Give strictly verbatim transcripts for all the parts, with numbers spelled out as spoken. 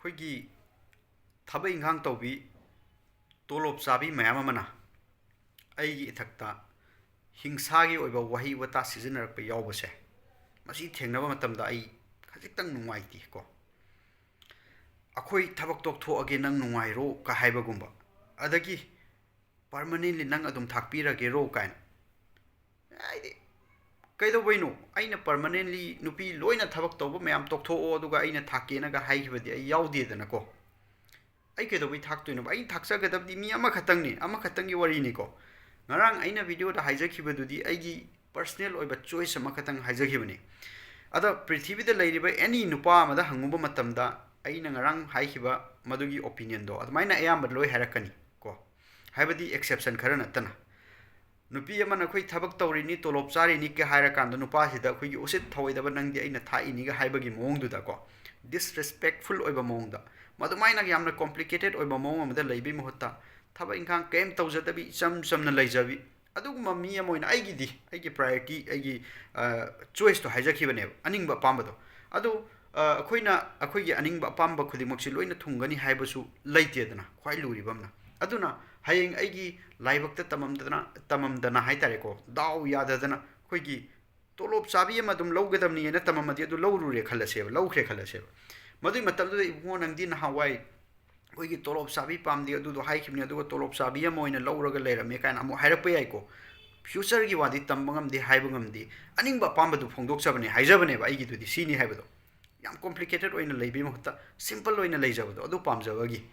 ꯑꯩꯈꯣꯏꯒꯤ ꯊꯕꯛ ꯏꯪꯈꯥꯡ ꯇꯧꯕꯤ, ꯇꯣꯂꯣꯞ ꯆꯥꯕꯤ ꯃꯌꯥꯝ ꯑꯃꯅ ꯑꯩꯒꯤ ꯏꯊꯛꯇ ꯍꯤꯡꯁꯥꯒꯤ ꯑꯣꯏꯕ ꯋꯥꯍꯩ ꯋꯥꯇꯥ ꯁꯤꯖꯤꯟꯅꯔꯛꯄ ꯌꯥꯎꯕꯁꯦ, ꯃꯁꯤ ꯊꯦꯡꯅꯕ ꯃꯇꯝꯗ ꯑꯩ ꯈꯖꯤꯛꯇꯪ ꯅꯨꯡꯉꯥꯏꯇꯦ ꯀꯣ꯫ "ꯑꯩꯈꯣꯏ ꯊꯕꯛ ꯇꯣꯛꯊꯣꯛꯑꯒꯦ, ꯅꯪ ꯅꯨꯡꯉꯥꯏꯔꯣ" ꯀ ꯍꯥꯏꯕꯒꯨꯝꯕ, ꯑꯗꯒꯤ "Permanently ꯅꯪ ꯑꯗꯨꯝ ꯊꯥꯛꯄꯤꯔꯒꯦꯔꯣ" ꯀꯥꯏꯅ꯫ ꯍꯥꯏꯗꯤ, ꯀꯩꯗꯧꯕꯩꯅꯣ? ꯑꯩꯅ permanently ꯅꯨꯄꯤ ꯂꯣꯏꯅ ꯊꯕꯛ ꯇꯧꯕ ꯃꯌꯥꯝ ꯇꯣꯛꯊꯣꯛꯑꯣ, ꯑꯗꯨꯒ ꯑꯩꯅ ꯊꯥꯛꯀꯦꯅꯒ ꯍꯥꯏꯈꯤꯕꯗꯤ ꯑꯩ ꯌꯥꯎꯗꯦꯗꯅꯀꯣ꯫ ꯑꯩ ꯀꯩꯗꯧꯕꯩ ꯊꯥꯛꯇꯣꯏꯅꯣꯕ? ꯑꯩ ꯊꯥꯛꯆꯒꯗꯕꯗꯤ ꯃꯤ ꯑꯃꯈꯛꯇꯪꯅꯤ, ꯑꯃꯈꯛꯇꯪꯒꯤ ꯋꯥꯔꯤꯅꯤꯀꯣ꯫ ꯉꯔꯥꯡ ꯑꯩꯅ videoꯗ ꯍꯥꯏꯖꯈꯤꯕꯗꯨꯗꯤ ꯑꯩꯒꯤ personal ꯑꯣꯏꯕ choice ꯑꯃꯈꯛꯇꯪ ꯍꯥꯏꯖꯈꯤꯕꯅꯤ꯫ ꯑꯗ ꯄ꯭ꯔꯤꯊꯤꯕꯤꯗ ꯂꯩꯔꯤꯕ any ꯅꯨꯄꯥ ꯑꯃꯗ ꯍꯪꯉꯨꯕ ꯃꯇꯝꯗ, ꯑꯩꯅ ꯉꯔꯥꯡ ꯍꯥꯏꯈꯤꯕ ꯃꯗꯨꯒꯤ opinionꯗꯣ ꯑꯗꯨꯃꯥꯏꯅ ꯑꯌꯥꯝꯕ ꯂꯣꯏ ꯍꯥꯏꯔꯛꯀꯅꯤ ꯀꯣ꯫ ꯍꯥꯏꯕꯗꯤ exception ꯈꯔ ꯅꯠꯇꯅ꯫ ꯅꯨꯄꯤ ꯑꯃꯅ "ꯑꯩꯈꯣꯏ ꯊꯕꯛ ꯇꯧꯔꯤꯅꯤ, ꯇꯣꯂꯣꯞ ꯆꯥꯔꯤꯅꯤ" ꯀ ꯍꯥꯏꯔꯀꯥꯟꯗ, ꯅꯨꯄꯥꯁꯤꯗ ꯑꯩꯈꯣꯏꯒꯤ "ꯎꯁꯤꯠ ꯊꯑꯣꯏꯗꯕ, ꯅꯪꯗꯤ ꯑꯩꯅ ꯊꯥꯛꯏꯅꯤꯒ" ꯍꯥꯏꯕꯒꯤ ꯃꯑꯣꯡꯗꯨꯗꯀꯣ, disrespectful ꯑꯣꯏꯕ ꯃꯑꯣꯡꯗ, ꯃꯗꯨꯃꯥꯏꯅ ꯌꯥꯝꯅ complicated ꯑꯣꯏꯕ ꯃꯑꯣꯡ ꯑꯃꯗ ꯂꯩꯕꯒꯤ ꯃꯍꯨꯠꯇ, ꯊꯕꯛ ꯏꯪꯈꯥꯡ ꯀꯔꯤꯝ ꯇꯧꯖꯗꯕꯤ, ꯏꯆꯝ ꯆꯝꯅ ꯂꯩꯖꯕꯤ, ꯑꯗꯨꯒꯨꯝꯕ ꯃꯤ ꯑꯃ ꯑꯣꯏꯅ ꯑꯩꯒꯤꯗꯤ, ꯑꯩꯒꯤ priority, ꯑꯩꯒꯤ, ꯑ, choiceꯇꯣ ꯍꯥꯏꯖꯈꯤꯕꯅꯦꯕ, ꯑꯅꯤꯡꯕ ꯑꯄꯥꯝꯕꯗꯣ꯫ ꯑꯗꯨ, ꯑ, ꯑꯩꯈꯣꯏꯅ ꯑꯩꯈꯣꯏꯒꯤ ꯑꯅꯤꯡꯕ ꯑꯄꯥꯝꯕ ꯈꯨꯗꯤꯡꯃꯛꯁꯤ ꯂꯣꯏꯅ ꯊꯨꯡꯒꯅꯤ ꯍꯥꯏꯕꯁꯨ ꯂꯩꯇꯦꯗꯅ, ꯈ꯭ꯋꯥꯏ ꯂꯨꯔꯤꯕ ꯑꯃꯅ꯫ ꯑꯗꯨꯅ ꯍꯌꯦꯡ ꯑꯩꯒꯤ ꯂꯥꯏꯕꯛꯇ ꯇꯝꯃꯝꯗꯅ, ꯇꯝꯃꯝꯗꯅ ꯍꯥꯏꯇꯥꯔꯦꯀꯣ, ꯗꯥꯎ ꯌꯥꯗꯗꯅ ꯑꯩꯈꯣꯏꯒꯤ ꯇꯣꯂꯣꯞ ꯆꯥꯕꯤ ꯑꯃ ꯑꯗꯨꯝ ꯂꯧꯒꯗꯕꯅꯤꯅ ꯇꯝꯃꯝꯃꯗꯤ, ꯑꯗꯨ ꯂꯧꯔꯨꯔꯦ ꯈꯜꯂꯁꯦꯕ, ꯂꯧꯈ꯭ꯔꯦ ꯈꯜꯂꯁꯦꯕ꯫ ꯃꯗꯨꯒꯤ ꯃꯇꯝꯗꯨꯗ, "ꯏꯕꯨꯡꯉꯣ, ꯅꯪꯗꯤ ꯅꯍꯥꯟꯋꯥꯏ ꯑꯩꯈꯣꯏꯒꯤ ꯇꯣꯂꯣꯞ ꯆꯥꯕꯤ ꯄꯥꯝꯗꯦ, ꯑꯗꯨꯗꯣ ꯍꯥꯏꯈꯤꯕꯅꯤ, ꯑꯗꯨꯒ ꯇꯣꯂꯣꯞ ꯆꯥꯕꯤ ꯑꯃ ꯑꯣꯏꯅ ꯂꯧꯔꯒ ꯂꯩꯔꯝꯃꯦ" ꯀꯥꯏꯅ ꯑꯃꯨꯛ ꯍꯥꯏꯔꯛꯄ ꯌꯥꯏꯀꯣ꯫ Futureꯒꯤ ꯋꯥꯗꯤ ꯇꯝꯕ ꯉꯝꯗꯦ, ꯍꯥꯏꯕ ꯉꯝꯗꯦ꯫ ꯑꯅꯤꯡꯕ ꯑꯄꯥꯝꯕꯗꯨ ꯐꯣꯡꯗꯣꯛꯆꯕꯅꯦ, ꯍꯥꯏꯖꯕꯅꯦꯕ ꯑꯩꯒꯤꯗꯨꯗꯤ ꯁꯤꯅꯤ ꯍꯥꯏꯕꯗꯣ꯫ ꯌꯥꯝ complicated ꯑꯣꯏꯅ ꯂꯩꯕꯒꯤ ꯃꯍꯨꯠꯇ simple ꯑꯣꯏꯅ ꯂꯩꯖꯕꯗꯣ, ꯑꯗꯨ ꯄꯥꯝꯖꯕꯒꯤ꯫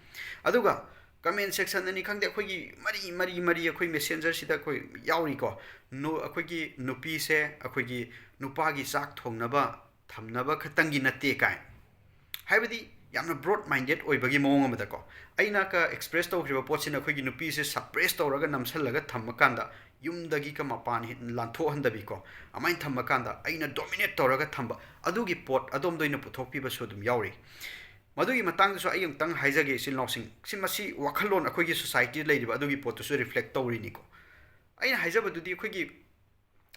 ꯑꯗꯨꯒ comment sectionꯗꯅꯤ ꯈꯪꯗꯦ, ꯑꯩꯈꯣꯏꯒꯤ ꯃꯔꯤ ꯃꯔꯤ ꯃꯔꯤ ꯑꯩꯈꯣꯏ Messengerꯁꯤꯗ ꯑꯩꯈꯣꯏ ꯌꯥꯎꯔꯤꯀꯣ꯫ ꯅꯨ-, ꯑꯩꯈꯣꯏꯒꯤ ꯅꯨꯄꯤꯁꯦ ꯑꯩꯈꯣꯏꯒꯤ ꯅꯨꯄꯥꯒꯤ ꯆꯥꯛ ꯊꯣꯡꯅꯕ ꯊꯝꯅꯕ ꯈꯛꯇꯪꯒꯤ ꯅꯠꯇꯦ ꯀꯥꯏ꯫ ꯍꯥꯏꯕꯗꯤ ꯌꯥꯝꯅ broad minded ꯑꯣꯏꯕꯒꯤ ꯃꯑꯣꯡ ꯑꯃꯗꯀꯣ꯫ ꯑꯩꯅ ꯀ express ꯇꯧꯈ꯭ꯔꯤꯕ ꯄꯣꯠꯁꯤꯅ ꯑꯩꯈꯣꯏꯒꯤ ꯅꯨꯄꯤꯁꯦ suppress ꯇꯧꯔꯒ ꯅꯝꯁꯜꯂꯒ ꯊꯝꯃꯀꯥꯟꯗ, ꯌꯨꯝꯗꯒꯤ ꯀ ꯃꯄꯥꯟ ꯍꯦꯟ-, ꯂꯥꯟꯊꯣꯛꯍꯟꯗꯕꯤꯀꯣ, ꯑꯗꯨꯃꯥꯏꯅ ꯊꯝꯃꯀꯥꯟꯗ ꯑꯩꯅ dominate ꯇꯧꯔꯒ ꯊꯝꯕ, ꯑꯗꯨꯒꯤ ꯄꯣꯠ ꯑꯗꯣꯝꯗ ꯑꯣꯏꯅ ꯄꯨꯊꯣꯛꯄꯤꯕꯁꯨ ꯑꯗꯨꯝ ꯌꯥꯎꯔꯤ꯫ ꯃꯗꯨꯒꯤ ꯃꯇꯥꯡꯗꯁꯨ ꯑꯩ ꯑꯃꯨꯛꯇꯪ ꯍꯥꯏꯖꯒꯦ, ꯏꯆꯤꯜ ꯏꯅꯥꯎꯁꯤꯡ꯫ ꯁꯤ, ꯃꯁꯤ ꯋꯥꯈꯜꯂꯣꯟ ꯑꯩꯈꯣꯏꯒꯤ societyꯗ ꯂꯩꯔꯤꯕ ꯑꯗꯨꯒꯤ ꯄꯣꯠꯇꯨꯁꯨ reflect ꯇꯧꯔꯤꯅꯤꯀꯣ꯫ ꯑꯩꯅ ꯍꯥꯏꯖꯕꯗꯨꯗꯤ ꯑꯩꯈꯣꯏꯒꯤ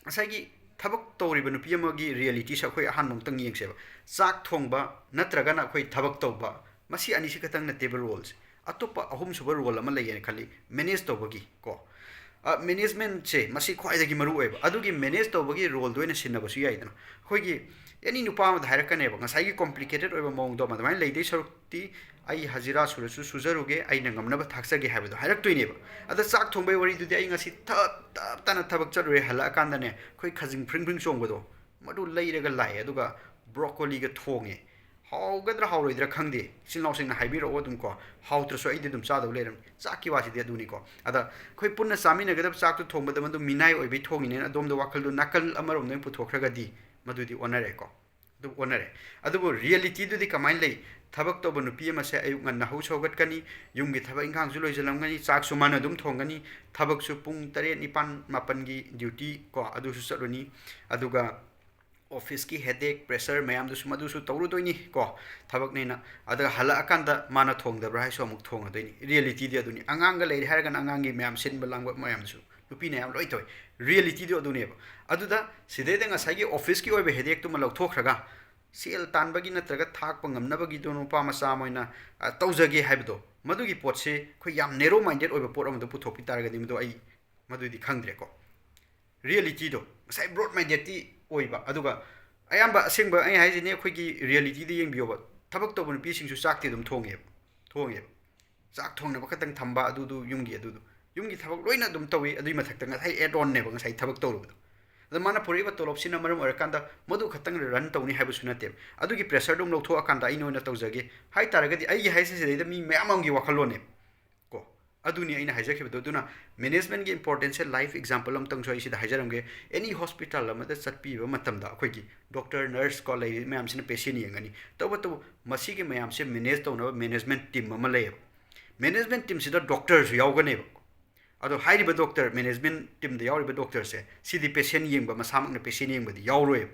ꯉꯁꯥꯏꯒꯤ ꯊꯕꯛ ꯇꯧꯔꯤꯕ ꯅꯨꯄꯤ ꯑꯃꯒꯤ realityꯁꯦ ꯑꯩꯈꯣꯏ ꯑꯍꯥꯟꯕ ꯑꯃꯨꯛꯇꯪ ꯌꯦꯡꯁꯦꯕ꯫ ꯆꯥꯛ ꯊꯣꯡꯕ ꯅꯠꯇ꯭ꯔꯒꯅ ꯑꯩꯈꯣꯏ ꯊꯕꯛ ꯇꯧꯕ, ꯃꯁꯤ ꯑꯅꯤꯁꯤ ꯈꯛꯇꯪ ꯅꯠꯇꯦꯕ ꯔꯣꯜꯁꯦ꯫ ꯑꯇꯣꯞꯄ ꯑꯍꯨꯝꯁꯨꯕ ꯔꯣꯜ ꯑꯃ ꯂꯩꯌꯦꯅ ꯈꯜꯂꯤ, ꯃꯦꯅꯦꯖ ꯇꯧꯕꯒꯤ ꯀꯣ꯫ ꯃꯦꯅꯦꯖꯃꯦꯟꯁꯦ ꯃꯁꯤ ꯈ꯭ꯋꯥꯏꯗꯒꯤ ꯃꯔꯨ ꯑꯣꯏꯕ꯫ ꯑꯗꯨꯒꯤ ꯃꯦꯅꯦꯖ ꯇꯧꯕꯒꯤ ꯔꯣꯜꯗꯣ ꯑꯣꯏꯅ ꯁꯤꯟꯅꯕꯁꯨ ꯌꯥꯏꯗꯅ꯫ ꯑꯩꯈꯣꯏꯒꯤ ꯑꯦꯅꯤ ꯅꯨꯄꯥ ꯑꯃꯗ ꯍꯥꯏꯔꯛꯀꯅꯦꯕ, ꯉꯁꯥꯏꯒꯤ ꯀꯣꯝꯄ꯭ꯂꯤꯀꯦꯇꯦꯠ ꯑꯣꯏꯕ ꯃꯑꯣꯡꯗꯣ ꯑꯗꯨꯃꯥꯏꯅ ꯂꯩꯗꯣꯏ ꯁꯔꯨꯛꯇꯤ ꯑꯩ ꯍꯖꯤꯔꯥ ꯁꯨꯔꯁꯨ ꯁꯨꯖꯔꯨꯒꯦ, ꯑꯩꯅ ꯉꯝꯅꯕ ꯊꯥꯛꯆꯒꯦ ꯍꯥꯏꯕꯗꯣ ꯍꯥꯏꯔꯛꯇꯣꯏꯅꯦꯕ꯫ ꯑꯗ ꯆꯥꯛ ꯊꯣꯡꯕꯩ ꯋꯥꯔꯤꯗꯨꯗꯤ, ꯑꯩ ꯉꯁꯤ ꯊꯞ ꯇꯞ ꯇꯥꯅ ꯊꯕꯛ ꯆꯠꯂꯨꯔꯦ, ꯍꯜꯂꯛꯑꯀꯥꯟꯗꯅꯦ ꯑꯩꯈꯣꯏ ꯈꯖꯤꯡ ꯐ꯭ꯔꯤꯡ ꯐ꯭ꯔꯤꯡ ꯆꯣꯡꯕꯗꯣ, ꯃꯗꯨ ꯂꯩꯔꯒ ꯂꯥꯛꯑꯦ, ꯑꯗꯨꯒ ꯕ꯭ꯔꯣꯀꯣꯂꯤꯒ ꯊꯣꯡꯉꯦ꯫ ꯍꯥꯎꯒꯗ꯭ꯔꯥ ꯍꯥꯎꯔꯣꯏꯗ꯭ꯔꯥ ꯈꯪꯗꯦ, ꯏꯆꯤꯜ ꯏꯅꯥꯎꯁꯤꯡꯅ ꯍꯥꯏꯕꯤꯔꯛꯑꯣ ꯑꯗꯨꯝ ꯀꯣ, ꯍꯥꯎꯇ꯭ꯔꯁꯨ ꯑꯩꯗꯤ ꯑꯗꯨꯝ ꯆꯥꯗꯧ ꯂꯩꯔꯝꯅꯤ꯫ ꯆꯥꯛꯀꯤ ꯋꯥꯁꯤꯗꯤ ꯑꯗꯨꯅꯤꯀꯣ꯫ ꯑꯗ ꯑꯩꯈꯣꯏ ꯄꯨꯟꯅ ꯆꯥꯃꯤꯟꯅꯒꯗꯕ ꯆꯥꯛꯇꯣ ꯊꯣꯡꯕꯗ ꯃꯗꯨ ꯃꯤꯅꯥꯏ ꯑꯣꯏꯕꯩ ꯊꯣꯡꯉꯤꯅꯦꯅ ꯑꯗꯣꯝꯗ ꯋꯥꯈꯜꯗꯣ ꯅꯥꯀꯜ ꯑꯃꯔꯣꯝꯗ ꯑꯣꯏꯅ ꯄꯨꯊꯣꯛꯈ꯭ꯔꯒꯗꯤ ꯃꯗꯨꯗꯤ ꯑꯣꯟꯅꯔꯦꯀꯣ꯫ ꯑꯗꯨ ꯑꯣꯟꯅꯔꯦ꯫ ꯑꯗꯨꯕꯨ ꯔꯤꯌꯦꯂꯤꯇꯤꯗꯨꯗꯤ ꯀꯃꯥꯏꯅ ꯂꯩ? ꯊꯕꯛ ꯇꯧꯕ ꯅꯨꯄꯤ ꯑꯃꯁꯦ ꯑꯌꯨꯛ ꯉꯟꯅ ꯍꯧꯁꯨ ꯍꯧꯒꯠꯀꯅꯤ, ꯌꯨꯝꯒꯤ ꯊꯕꯛ ꯏꯪꯈꯥꯡꯁꯨ ꯂꯣꯏꯁꯤꯜꯂꯝꯒꯅꯤ, ꯆꯥꯛꯁꯨ ꯃꯥꯅ ꯑꯗꯨꯝ ꯊꯣꯡꯒꯅꯤ, ꯊꯕꯛꯁꯨ ꯄꯨꯡ ꯇꯔꯦꯠ, ꯅꯤꯄꯥꯟ, ꯃꯥꯄꯟꯒꯤ ꯗ꯭ꯌꯨꯇꯤ ꯀꯣ, ꯑꯗꯨꯁꯨ ꯆꯠꯂꯨꯅꯤ, ꯑꯗꯨꯒ ꯑꯣꯐꯤꯁꯀꯤ ꯍꯦꯗꯦꯛ, ꯄ꯭ꯔꯦꯁꯔ ꯃꯌꯥꯝꯗꯨꯁꯨ ꯃꯗꯨꯁꯨ ꯇꯧꯔꯨꯗꯣꯏꯅꯤ ꯀꯣ, ꯊꯕꯛꯅꯦꯅ꯫ ꯑꯗꯨꯒ ꯍꯜꯂꯛꯑꯀꯥꯟꯗ ꯃꯥꯅ ꯊꯣꯡꯗꯕ꯭ꯔꯥ ꯍꯥꯏꯁꯨ ꯑꯃꯨꯛ ꯊꯣꯡꯉꯗꯣꯏꯅꯤ꯫ ꯔꯤꯌꯦꯂꯤꯇꯤꯗꯤ ꯑꯗꯨꯅꯤ꯫ ꯑꯉꯥꯡꯒ ꯂꯩꯔꯦ ꯍꯥꯏꯔꯒꯅ ꯑꯉꯥꯡꯒꯤ ꯃꯌꯥꯝ ꯁꯤꯟꯕ ꯂꯥꯡꯕ ꯃꯌꯥꯝꯗꯨꯁꯨ ꯅꯨꯄꯤꯅ ꯌꯥꯝ ꯂꯣꯏ ꯇꯧꯏ꯫ ꯔꯤꯌꯦꯂꯤꯇꯤꯗꯤ ꯑꯗꯨꯅꯦꯕ꯫ ꯑꯗꯨꯗ ꯁꯤꯗꯩꯗ ꯉꯁꯥꯏꯒꯤ ꯑꯣꯐꯤꯁꯀꯤ ꯑꯣꯏꯕ ꯍꯦꯗꯦꯛꯇꯨꯃ ꯂꯧꯊꯣꯛꯈ꯭ꯔꯒ ꯁꯦꯜ ꯇꯥꯟꯕꯒꯤ ꯅꯠꯇ꯭ꯔꯒ ꯊꯥꯛꯄ ꯉꯝꯅꯕꯒꯤꯗꯣ ꯅꯨꯄꯥ ꯃꯆꯥ ꯑꯃ ꯑꯣꯏꯅ, ꯑ, ꯇꯧꯖꯒꯦ ꯍꯥꯏꯕꯗꯣ, ꯃꯗꯨꯒꯤ ꯄꯣꯠꯁꯦ ꯑꯩꯈꯣꯏ ꯌꯥꯝ ꯅꯦꯔꯣ ꯃꯥꯏꯟꯗꯦꯠ ꯑꯣꯏꯕ ꯄꯣꯠ ꯑꯃꯗ ꯄꯨꯊꯣꯛꯄꯤ ꯇꯥꯔꯒꯗꯤ ꯃꯗꯨ ꯑꯩ ꯃꯗꯨꯗꯤ ꯈꯪꯗ꯭ꯔꯦꯀꯣ꯫ ꯔꯤꯌꯦꯂꯤꯇꯤꯗꯣ ꯉꯁꯥꯏ ꯕ꯭ꯔꯣꯗ ꯃꯥꯏꯟꯗꯦꯠꯇꯤ ꯑꯣꯏꯕ, ꯑꯗꯨꯒ ꯑꯌꯥꯝꯕ ꯑꯁꯦꯡꯕ ꯑꯩ ꯍꯥꯏꯁꯤꯅꯦ, ꯑꯩꯈꯣꯏꯒꯤ ꯔꯤꯌꯦꯂꯤꯇꯤꯗ ꯌꯦꯡꯕꯤꯌꯣꯕ꯫ ꯊꯕꯛ ꯇꯧꯕ ꯅꯨꯄꯤꯁꯤꯡꯁꯨ ꯆꯥꯛꯇꯤ ꯑꯗꯨꯝ ꯊꯣꯡꯉꯦꯕ, ꯊꯣꯡꯉꯦꯕ꯫ ꯆꯥꯛ ꯊꯣꯡꯅꯕ ꯈꯛꯇꯪ ꯊꯝꯕ, ꯑꯗꯨꯗꯨ ꯌꯨꯝꯒꯤ, ꯑꯗꯨꯗꯨ ꯌꯨꯝꯒꯤ ꯊꯕꯛ ꯂꯣꯏꯅ ꯑꯗꯨꯝ ꯇꯧꯏ꯫ ꯑꯗꯨꯒꯤ ꯃꯊꯛꯇ ꯉꯁꯥꯏ ꯑꯦꯗ ꯑꯣꯟꯅꯦꯕ ꯉꯁꯥꯏ ꯊꯕꯛ ꯇꯧꯔꯨꯕꯗꯣ꯫ ꯑꯗꯣ ꯃꯥꯅ ꯄꯨꯔꯛꯏꯕ ꯇꯣꯂꯣꯞꯁꯤꯅ ꯃꯔꯝ ꯑꯣꯏꯔꯀꯥꯟꯗ ꯃꯗꯨ ꯈꯛꯇꯪ ꯔꯟ ꯇꯧꯅꯤ ꯍꯥꯏꯕꯁꯨ ꯅꯠꯇꯦꯕ꯫ ꯑꯗꯨꯒꯤ ꯄ꯭ꯔꯦꯁꯔꯗꯨ ꯑꯃꯨꯛ ꯂꯧꯊꯣꯛꯑꯀꯥꯟꯗ ꯑꯩꯅ ꯑꯣꯏꯅ ꯇꯧꯖꯒꯦ ꯍꯥꯏ ꯇꯥꯔꯒꯗꯤ, ꯑꯩꯒꯤ ꯍꯥꯏꯁꯦ ꯁꯤꯗꯩꯗ ꯃꯤ ꯃꯌꯥꯝ ꯑꯃꯒꯤ ꯋꯥꯈꯜꯂꯣꯟꯅꯦꯕ ꯀꯣ꯫ ꯑꯗꯨꯅꯤ ꯑꯩꯅ ꯍꯥꯏꯖꯈꯤꯕꯗꯣ꯫ ꯑꯗꯨꯅ ꯃꯦꯅꯦꯖꯃꯦꯟꯒꯤ ꯏꯝꯄꯣꯔꯇꯦꯟꯁꯁꯦ ꯂꯥꯏꯐ ꯑꯦꯛꯖꯥꯝꯄꯜ ꯑꯃꯇꯪꯁꯨ ꯑꯩ ꯁꯤꯗ ꯍꯥꯏꯖꯔꯝꯒꯦ꯫ ꯑꯦꯅꯤ ꯍꯣꯁꯄꯤꯇꯥꯜ ꯑꯃꯗ ꯆꯠꯄꯤꯕ ꯃꯇꯝꯗ ꯑꯩꯈꯣꯏꯒꯤ ꯗꯣꯛꯇꯔ, ꯅꯔꯁ ꯀꯣ ꯂꯩꯔꯤꯕ ꯃꯌꯥꯝꯁꯤꯅ ꯄꯦꯁꯦꯟ ꯌꯦꯡꯒꯅꯤ꯫ ꯇꯧꯕꯇꯕꯨ ꯃꯁꯤꯒꯤ ꯃꯌꯥꯝꯁꯦ ꯃꯦꯅꯦꯖ ꯇꯧꯅꯕ ꯃꯦꯅꯦꯖꯃꯦꯟ ꯇꯤꯝ ꯑꯃ ꯂꯩꯌꯦꯕ꯫ ꯃꯦꯅꯦꯖꯃꯦꯟ ꯇꯤꯝꯁꯤꯗ ꯗꯣꯛꯇꯔꯁꯨ ꯌꯥꯎꯒꯅꯦꯕ꯫ ꯑꯗꯣ ꯍꯥꯏꯔꯤꯕ ꯗꯣꯛꯇꯔ, ꯃꯦꯅꯦꯖꯃꯦꯟ ꯇꯤꯝꯗ ꯌꯥꯎꯔꯤꯕ ꯗꯣꯛꯇꯔꯁꯦ, ꯁꯤꯗꯤ ꯄꯦꯁꯦꯟ ꯌꯦꯡꯕ, ꯃꯁꯥꯃꯛꯅ ꯄꯦꯁꯦꯟ ꯌꯦꯡꯕꯗꯤ ꯌꯥꯎꯔꯣꯏꯕ꯫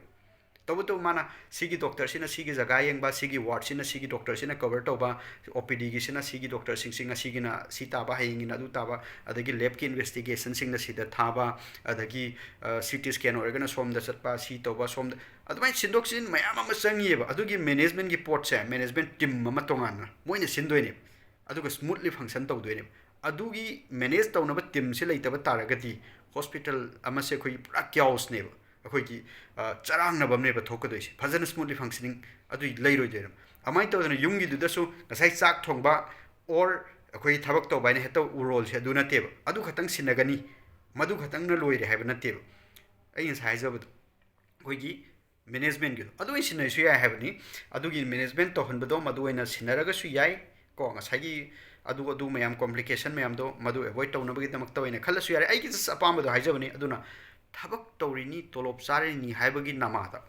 ꯇꯧꯕꯇꯕꯨ ꯃꯥꯅ ꯁꯤꯒꯤ ꯗꯣꯛꯇꯔꯁꯤꯅ ꯁꯤꯒꯤ ꯖꯒꯥ ꯌꯦꯡꯕ, ꯁꯤꯒꯤ ꯋꯥꯔꯗꯁꯤꯅ ꯁꯤꯒꯤ ꯗꯣꯛꯇꯔꯁꯤꯅ ꯀꯕꯔ ꯇꯧꯕ, ꯑꯣ ꯄꯤ ꯗꯤꯒꯤꯁꯤꯅ ꯁꯤꯒꯤ ꯗꯣꯛꯇꯔꯁꯤꯡꯁꯤ ꯉꯁꯤꯒꯤꯅ ꯁꯤ ꯇꯥꯕ, ꯍꯌꯦꯡꯒꯤꯅ ꯑꯗꯨ ꯇꯥꯕ, ꯑꯗꯒꯤ ꯂꯦꯕꯀꯤ ꯏꯟꯚꯦꯁꯇꯤꯒꯦꯁꯟꯁꯤꯡꯅ ꯁꯤꯗ ꯊꯥꯕ, ꯑꯗꯒꯤ ꯁꯤ ꯇꯤ ꯁ꯭ꯀꯦꯟ ꯑꯣꯏꯔꯒꯅ ꯁꯣꯝꯗ ꯆꯠꯄ, ꯁꯤ ꯇꯧꯕ, ꯁꯣꯝꯗ, ꯑꯗꯨꯃꯥꯏꯅ ꯁꯤꯟꯗꯣꯛ ꯁꯤꯟꯖꯤꯟ ꯃꯌꯥꯝ ꯑꯃ ꯆꯪꯉꯤꯑꯕ꯫ ꯑꯗꯨꯒꯤ ꯃꯦꯅꯦꯖꯃꯦꯟꯒꯤ ꯄꯣꯠꯁꯦ ꯃꯦꯅꯦꯖꯃꯦꯟ ꯇꯤꯝ ꯑꯃ ꯇꯣꯉꯥꯟꯅ ꯃꯣꯏꯅ ꯁꯤꯟꯗꯣꯏꯅꯦꯕ, ꯑꯗꯨꯒ ꯁ꯭ꯃꯨꯠꯂꯤ ꯐꯪꯁꯟ ꯇꯧꯗꯣꯏꯅꯦꯕ꯫ ꯑꯗꯨꯒꯤ ꯃꯦꯅꯦꯖ ꯇꯧꯅꯕ ꯇꯤꯝꯁꯦ ꯂꯩꯇꯕ ꯇꯥꯔꯒꯗꯤ ꯍꯣꯁꯄꯤꯇꯥꯜ ꯑꯃꯁꯦ ꯑꯩꯈꯣꯏꯒꯤ ꯄꯨꯔꯥ ꯀꯤꯌꯥꯎꯁꯅꯦꯕ, ꯑꯩꯈꯣꯏꯒꯤ ꯆꯔꯥꯡꯅꯕ ꯑꯃꯅꯦꯕ ꯊꯣꯛꯀꯗꯣꯏꯁꯦ, ꯐꯖꯅ ꯁ꯭ꯃꯨꯠꯂꯤ ꯐꯪꯁꯅꯤꯡ ꯑꯗꯨ ꯂꯩꯔꯣꯏꯗꯣꯏꯅꯦꯕ꯫ ꯑꯗꯨꯃꯥꯏꯅ ꯇꯧꯗꯅ ꯌꯨꯝꯒꯤꯗꯨꯗꯁꯨ ꯉꯁꯥꯏ ꯆꯥꯛ ꯊꯣꯡꯕ ꯑꯣꯔ ꯑꯩꯈꯣꯏ ꯊꯕꯛ ꯇꯧꯕ ꯍꯥꯏꯅ ꯍꯦꯛꯇ ꯔꯣꯜꯁꯦ ꯑꯗꯨ ꯅꯠꯇꯦꯕ꯫ ꯑꯗꯨ ꯈꯛꯇꯪ ꯁꯤꯟꯅꯒꯅꯤ, ꯃꯗꯨ ꯈꯛꯇꯪꯅ ꯂꯣꯏꯔꯦ ꯍꯥꯏꯕ ꯅꯠꯇꯦꯕ꯫ ꯑꯩ ꯉꯁꯥꯏ ꯍꯥꯏꯖꯕꯗꯣ ꯑꯩꯈꯣꯏꯒꯤ ꯃꯦꯅꯦꯖꯃꯦꯟꯒꯤꯗꯣ ꯑꯗꯨ ꯑꯣꯏꯅ ꯁꯤꯟꯅꯔꯁꯨ ꯌꯥꯏ ꯍꯥꯏꯕꯅꯤ꯫ ꯑꯗꯨꯒꯤ ꯃꯦꯅꯦꯖꯃꯦꯟ ꯇꯧꯍꯟꯕꯗꯣ ꯃꯗꯨ ꯑꯣꯏꯅ ꯁꯤꯟꯅꯔꯒꯁꯨ ꯌꯥꯏ ꯀꯣ꯫ ꯉꯁꯥꯏꯒꯤ ꯑꯗꯨ ꯑꯗꯨ ꯃꯌꯥꯝ, ꯀꯣꯝꯄ꯭ꯂꯤꯀꯦꯁꯟ ꯃꯌꯥꯝꯗꯣ ꯃꯗꯨ ꯑꯦꯚꯣꯏꯗ ꯇꯧꯅꯕꯒꯤꯗꯃꯛꯇ ꯑꯣꯏꯅ ꯈꯜꯂꯁꯨ ꯌꯥꯔꯦ꯫ ꯑꯩꯒꯤ ꯖꯁ ꯑꯄꯥꯝꯕꯗꯣ ꯍꯥꯏꯖꯕꯅꯤ꯫ ꯑꯗꯨꯅ ꯊꯕꯛ ꯇꯧꯔꯤꯅꯤ, ꯇꯣꯂꯣꯞ ꯆꯥꯔꯤꯅꯤ ꯍꯥꯏꯕꯒꯤ ꯅꯃꯥꯗ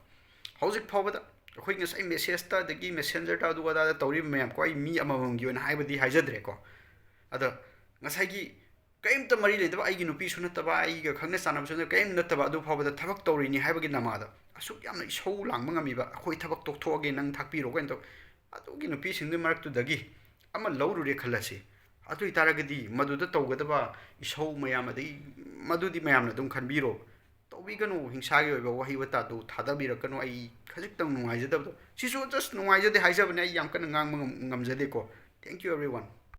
ꯍꯧꯖꯤꯛ ꯐꯥꯎꯕꯗ ꯑꯩꯈꯣꯏ ꯉꯁꯥꯏ ꯃꯦꯁꯦꯖꯇ ꯑꯗꯒꯤ ꯃꯦꯁꯦꯟꯖꯔꯗ ꯑꯗꯨ ꯑꯗꯥꯗ ꯇꯧꯔꯤꯕ ꯃꯌꯥꯝꯀꯣ, ꯑꯩ ꯃꯤ ꯑꯃꯃꯝꯒꯤ ꯑꯣꯏꯅ ꯍꯥꯏꯕꯗꯤ ꯍꯥꯏꯖꯗ꯭ꯔꯦꯀꯣ꯫ ꯑꯗ ꯉꯁꯥꯏꯒꯤ ꯀꯔꯤꯝꯇ ꯃꯔꯤ ꯂꯩꯅꯗꯕ, ꯑꯩꯒꯤ ꯅꯨꯄꯤꯁꯨ ꯅꯠꯇꯕ, ꯑꯩꯒ ꯈꯪꯅ ꯆꯥꯟꯅꯕꯁꯨ ꯅꯠꯇꯕ, ꯀꯔꯤꯝ ꯅꯠꯇꯕ, ꯑꯗꯨ ꯐꯥꯎꯕꯗ ꯊꯕꯛ ꯇꯧꯔꯤꯅꯤ ꯍꯥꯏꯕꯒꯤ ꯅꯃꯥꯗ ꯑꯁꯨꯛ ꯌꯥꯝꯅ ꯏꯁꯧ ꯂꯥꯡꯕ ꯉꯝꯃꯤꯕ, "ꯑꯩꯈꯣꯏ ꯊꯕꯛ ꯇꯣꯛꯊꯣꯛꯑꯒꯦ, ꯅꯪ ꯊꯥꯛꯄꯤꯔꯣ" ꯀꯥꯏꯅ ꯇꯧ꯫ ꯑꯗꯨꯒꯤ ꯅꯨꯄꯤꯁꯤꯡꯗꯨꯒꯤ ꯃꯔꯛꯇꯨꯗꯒꯤ ꯑꯃ ꯂꯧꯔꯨꯔꯦ ꯈꯜꯂꯁꯤ꯫ ꯑꯗꯨ ꯑꯣꯏꯇꯥꯔꯒꯗꯤ ꯃꯗꯨꯗ ꯇꯧꯒꯗꯕ ꯏꯁꯧ ꯃꯌꯥꯝ, ꯑꯗꯒꯤ ꯃꯗꯨꯗꯤ ꯃꯌꯥꯝꯅ ꯑꯗꯨꯝ ꯈꯟꯕꯤꯔꯣ꯫ ꯇꯧꯕꯤꯒꯅꯨ, ꯍꯤꯡꯁꯥꯒꯤ ꯑꯣꯏꯕ ꯋꯥꯍꯩ ꯋꯥꯇꯥꯗꯨ ꯊꯥꯗꯕꯤꯔꯛꯀꯅꯨ꯫ ꯑꯩ ꯈꯖꯤꯛꯇꯪ ꯅꯨꯡꯉꯥꯏꯖꯗꯕꯗꯣ, ꯁꯤꯁꯨ ꯖꯁ ꯅꯨꯡꯉꯥꯏꯖꯗꯦ ꯍꯥꯏꯖꯕꯅꯦ, ꯑꯩ ꯌꯥꯝ ꯀꯟꯅ ꯉꯥꯡꯕ ꯉꯝ-, ꯉꯝꯖꯗꯦꯀꯣ꯫ Thank you everyone.